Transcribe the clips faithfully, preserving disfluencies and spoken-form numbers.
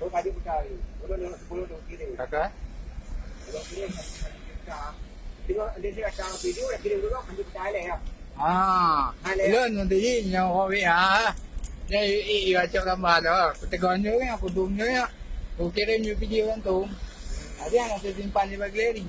Padi putai. Ulun sepuluh tu kiri. Kaka? Ulun kiri. Tengok dia, dia datang video, dah kirim dulu, nanti putai leh ya. Ah, ha, leh. Ulun nanti nyoe W A. Ni i i baca gambar dah. Petegon nyoe ya, aku dum nyoe ya. Aku kirim nyoe video kan tu. Ada yang saya simpan di bagi ni.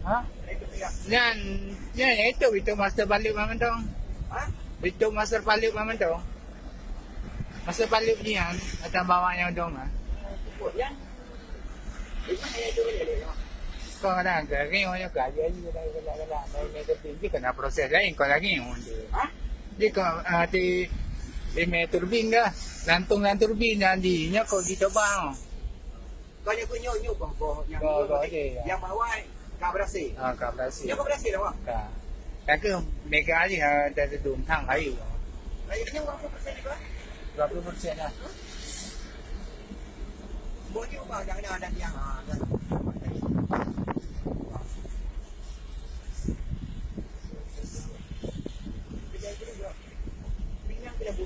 Ha? Nyan, nyan itu, itu master balik mantong. Ha? Itu master balik mantong. Master balik ni kan, macam bawa yang dong ah. Kau kadang ke, ni orang ke, aja aja galak-galak, main main tapi dia kena proses lain kau lagi. Ha? Dia kau, ah, di, di main turbin ke? Lantung dan turbin dan di, nya kau di coba. Kau nyebut nyoe, nyoe boh, boh nyang Boh, boh, nyoe, okey, ya. Yang bawah ka berhasil. Ah, ka berhasil. Nyoe ka berhasil dah, Bang? Ka. Ka ke mega aja ha, dah duduk thang kayu. Kayu nyoe berapa persen ni, Bang? Dua puluh persen lah. Boh nyoe, Bang, dah kena ada tiang, ha, dah.